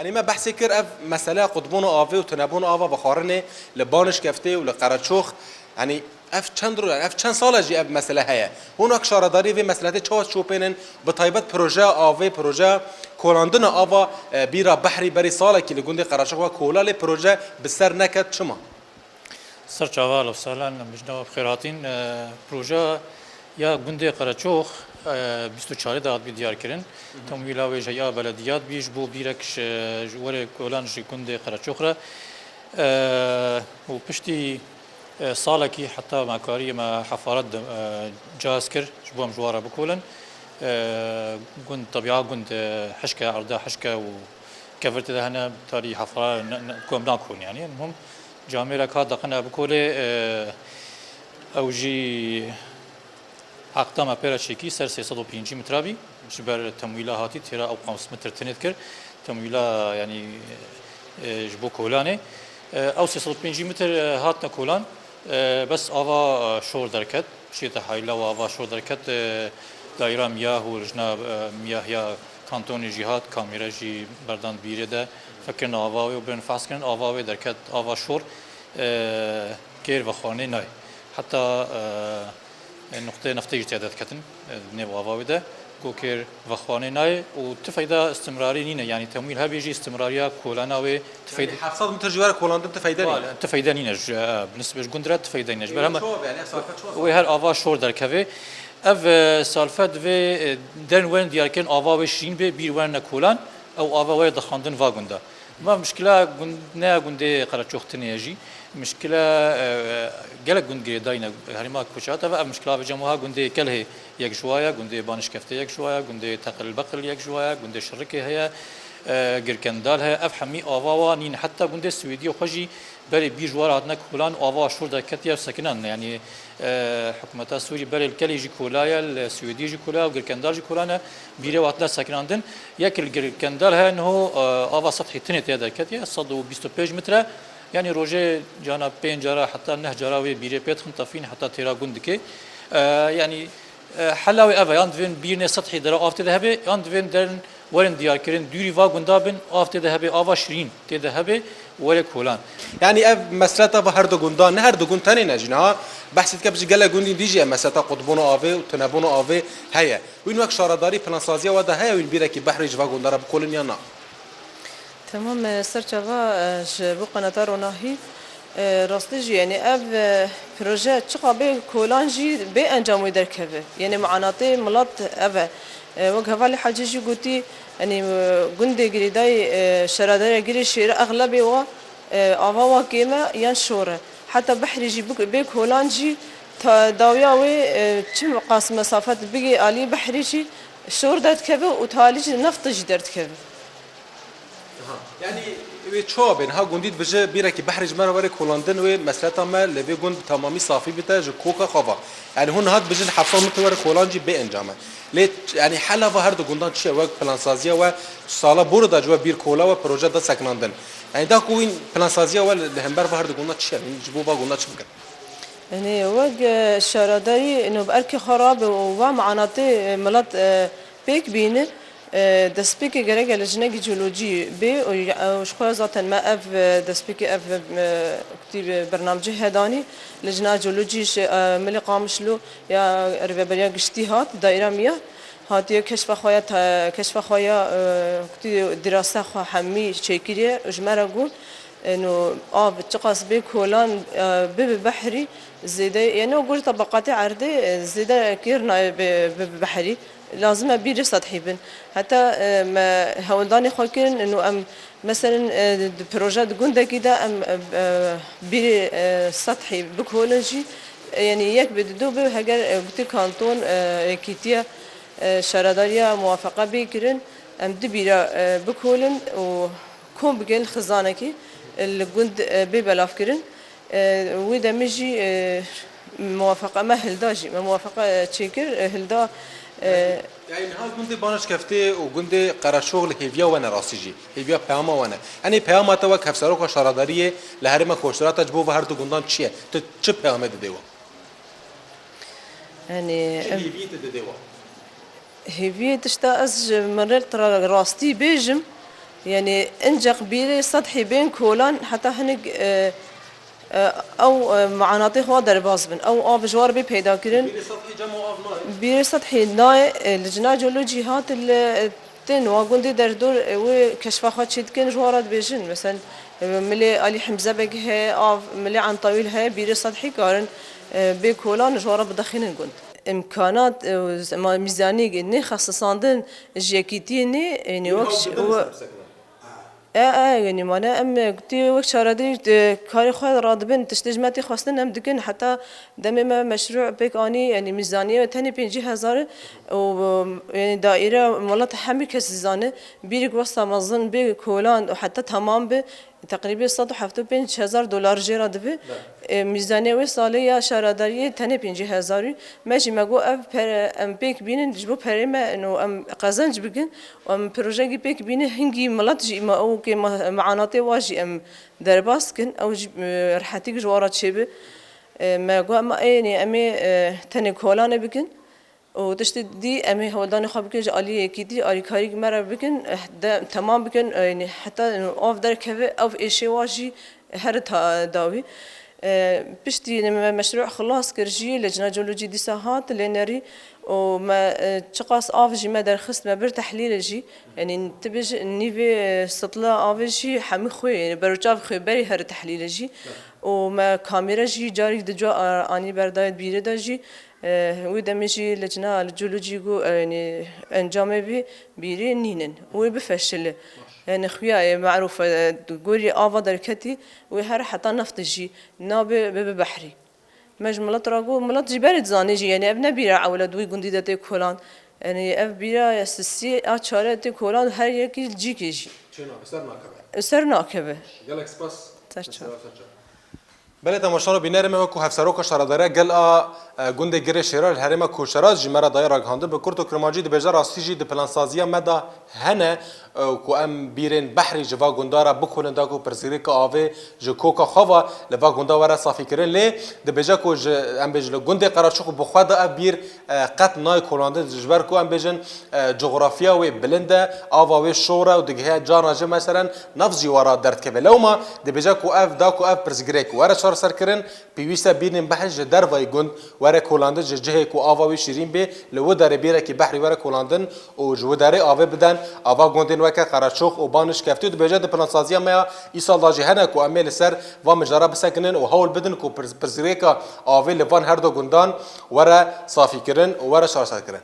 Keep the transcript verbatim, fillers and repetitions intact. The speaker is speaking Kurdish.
Yanî me behsê kir ev meseleya qutbûna avê û tunebûna ava vexwarinê li Banişkeftê û li Qereçox, yanî ev çend ro-, ev çend sal e jî ev mesele heye. Hûn wek şaredarî vê meseletê çawa şopênin? Bi taybet projeya avê, projeya kolandina ava, e, bîra behrî berî salekî li gundê Qereçox ve kola lê proje bi ser neket, çima? Ser çava, ehlewsehlen, em ji nava bi xêr hatîn. E, projeya gundê Qereçox, e, bîst û çarê de hatibî diyar kirin. Temwîla wê ji heya belediyat bî, ji bo bîrek ji, ji werê kolan ji gundê Qereçox re. E, û piştî, e, salekî heta me karî me hefaret de, e, cihaz kir, ji bo em ji wan re bikolin. E, gund, tebiya gund, e, hişk e, erda hişk e û kevir tê de hene, tarî hefara ne, ne, kom nakon yani. Muhim camêrek hat daqine bikolê, e, ew jî heqta me pê re çêkî ser sê sed û pêncî metre bî. Ji ber temwîla hatî têra ew qams metre tinê dikir. Temwîla yani, e, ji bo kolanê. E, ew sê sed û pêncî metre, e, hatine kolan. E, bes ava, e, şor derket. Şiyete hayla û ava şor derket. E, daîra miyah û lijna, e, miyah ya kantonê jî hat, kamîre jî berdan bîrê de, fekirin ava wê û bên fehs kirin, ava wê derket, ava şor, e, kêr vexwarinê nayê. Heta, e, e, nuqteyê neftê jî tê de diketin, e, nêv ava wê de, go kêr vexwarinê nayê û ti feyda istimrarî nîne, yanî temwîl hebê jî istimrariya kolana wê ti feyda. Yanî heft sed metre ji we re kolandin ti feyde nîne? Wale, ti feyde nîne, ji, e, bi nisbê ji gund re ti feyde nîne. Ji ber heme wê her ava şor derkeve. Ev, e, salfe divê, e, derin werin diyarkirin, ava wê şirîn bê, bîr werine kolan, ew ava were dixandin va gunda. Ma mişkila gund, ne ya gundê Qereçox tinê ye jî. Mişkila, e, gelek gund girêdayî ne herêma Koçat. Ev, ev mişkila vêcem wiha gundê Kelhê yek ji wa ye, gundê Banişkeftê yek ji wa ye, gundê Teqil Beqil yek ji wa ye, gundê Şirikê heye, e, Girkendal heye. Ev hemî ava wa nîn. Heta gundê Swêdiyê xwe jî berê bîr ji wa re hatine kolan û ava şor derketiye û sekinandine. Yanî, e, hikûmeta Sûrî berê li Kelê jî kolaye, li Swêdiyê jî kolaye û Girkendal jî kolane, bîrê hatine sekinandin. Yek li Girkendal heye niho, e, ava sethî tinê tê derketiye, sed û bîst û pênc metre. Yanî rojê cana pênc cara heta neh cara wê bîrê pê dixin tefîn heta têra gund dike. E, yanî, e, hela wê ev e, yan divên bîrnê sethî dera av tê de hebe, yan divên derin werin diyarkirin, dûrî va gunda bin, av tê de hebe, ava şirîn tê de hebe, were kolan. Yanî ev mesleta va her du gundan, ne her du gund tenê ne jî niha behsê dike, bijî gelek gundî dî jî ev mesleta qutbûna avê û tunebûna avê heye. Wîn wek şaredarî plansaziya we de heye, wîn bîrekî behrî ji va gunda re bikolin yan na? Temam, e, ser çava, e, ji bo qenata ronahî, e, rastî jî, yanî ev, e, proje çiqa bê kolan jî bê encam wê derkeve. Yanî manatê milat ev e. E, wek hevalê Hecî jî gotî, yanî, e, gundê girêdayî, e, şaredariya Girê Şêrê exlebê wa, e, ava wa kêm e yan şor e. Heta behrê jî bik-, bê kolan jî ta dawiya wê, e, çi qas mesafet bigê alî behrê jî şor derdikeve û ta alî jî neft jî derdikeve. Aha. Yanî wê çawa bên? Ha gundî dibêje bîrekî behrê ji me re were kolandin, wê mesleta me li vê gund bi temamî safî bite ji koka xwe ve. Yanî hûn niha dibêjin heft sed metre were kolan jî bê encam e. Lê yanî hela va her du gundan çi ye? Wek plansaziya we sala bor da ji we bîr kola we proje da sekinandin. Yanî da ku wîn plansaziya we li, li hember va her du gundan çi ye? Wîn ji bo va gundan çi bikin? Yanî wek, e, şaredarî, ino bi erkê xwe rabe û va manatê, e, milet, e, pêk bînin, e, destpêkê gerek e li jinekî ciyolojî bê û, e, ji xwe zaten me ev, e, destpêkê ev, e, kutî bernamecê hedanî li jina ciyolojî ji, e, Milê Qamişlo ya Rêveberiya Giştî hat, daîra miya hatiye keşfa xwe ya te-, keşfa xwe ya, e, kutî dirasa xwe hemî çêkiriye û ji me re got, eno av çiqas bê kolan, e, bibe behrî zêde, yani o gor tebeqatê erdê, e, zêde kêr nayê bi, bi, bi behrî. Lazim e bîrê sethî bin. Heta, e, me hewldanê xwe kirin, û em, meselen, e, di proje di gundekî de em, e, e, bîrê, e, sethî bikolin jî, e, yanî yek bi dido bi, heger, e, gotî kanton, e, yekîtiye, e, şaredariya muwafeqa bê kirin, em di bîra, e, bikolin û kom bikin xizanekî, e, li gund, e, bê belavkirin. E, wê demê jî, e, muwafeqa me hilda jî. Me muwafeqa, e, çêkir, e, hilda, e, Yani niha gundê Banişkeftê û gundê Qereçox li hêviya we ne rastî jî. Hêviya peyama we ne. Enê peyama te wek hevseroka şaredariyê li herêma Koçdara te ji bo ve her du gundan çi ye? Tu çi peyamê didê we? Yani, Çi em hêviyê tu didê we? Hêviyê tişta ez ji min re tira rastî bêjim, Yanî, inceq bîrê sedhî bên kolan heta hinik, e, e, ew, e, meanatê xwe derbas bin. Ew av ji war bê peyda kirin. Bîrê sedhî cem û av nayê? Bîrê sedhî nayê, e, licna colocî hat li, e, tên wa gundê derdor, e, wê keşfa xwe çê dikin, ji wa re dibêjin. Meselen, e, milê Alî Hemze Beg heye, av milê Entawîl heye, bîrê sedhî karin, e, bê kolan ji wa re bidexînin gund. Îmkanat, e, ma-, mîzanî nê xesisandin ji yekîtiyê nê, e, nê wek ş-, we-, e, e, yanî mane em, e, tê wek çaredir, e, karê xwe radibin, tiştê ji me tê xwestin em dikin, heta demê me meşrû pêk anî, yanî mîzaniye tenê pêncî hezar û, e, yanî daîre welat hemî kes dizane, bîrik westa mezin bê kolan û heta temam bi, teqrîbê sed û hevdeh û pênc hezar dolar jê re dibe. E, mîzaniya wê salê ya şaredariyê tenê pêncî hezar î. Me jî me got ev pere em pêk bînin, ji bo perê me ino em qezenc bikin û em projeyekî pêk bînin, hingî milet jî me ew kê me-, meanatê wa jî em derbas kin, ew jî, e, rehetîk ji wa re çêbi. E, me got em ê, em ê, e, tenê kolanê bikin. Û tiştê dî em ê hewldanê xwe bikin ji aliyê yekîtî, alîkarî me re bikin, eh, de, temam bikin, eh, yanî heta av derkeve, ev êşê wa jî here ta dawî. Eh, piştî me meşrû xilas kir jî, Lecna Colocî dîsa hat lê nerî û me, eh, çiqas av jî me derxist, me bir tehlîlê jî, yanî tu bêjî nîvê, eh, sitla avê jî hemî xwê, yanî beroçav xwê berî here tehlîlê jî. Û me kamîre jî carî di cua, eh, anî berdayê bîrê de jî, Eh, wî demê jî lecna li Colocî got, eh, yanî encamê vî bîrê nînin. Wê bifeşile. Yanî xuya ye merûf e, gorî ava derketî, wê here heta neft jî nabe bibe behrî. Me ji milet re got, milet jî berê dizanê jî, yanî ev ne bîra ewle di wî gundî de tê kolan. Yanî ev bîra ya sisî a çare tê kolan her yekî li cîkê jî. Çêna, bi ser nakeve. Ser nakeve. Gelek spas. Ser çav. Ser çav. Belê temaşan û bînerê me, wekû Hevseroka Şaredariya Gel a, e, gundê Girê Şêra li herêma Koşerat jî me re daye ragihandin, bi kurt û kirmancî dibêje, rastî jî di plansaziya me de hene, e, ku em bîrên behrî ji va gunda re bikolin, da ku pirsgirêka avê ji koka xwe ve li va gunda were safîkirin. Lê dibêje ku ji, em bêjin, li gundê Qereçox bi xwe de ev bîr, e, qet nayê kolandin, ji ber ku em bêjin, e, coxrafiya wê bilind e, ava wê şor e û digihe carna jî meselen neft jî wara derdikeve. Lewma dibêje ku ev, da ku ev pirsgirêk were çareserkirin, pêwîst e bîrên behrî ji dervayî gund were kolandin, ji cihê ku ava wê şîrîn bê, li wê derê bîrekî behrî were kolandin û ji wê derê avê biden ava gundên weke Qereçox û Banişkeftî. Û dibêje di plansaziya me ya îsal de jî hene ku em ê li ser va mijara bisekinin û hewl bidin ku pirs-, pirsgirêka avê li van her du gundan were safîkirin û were çareserkirin.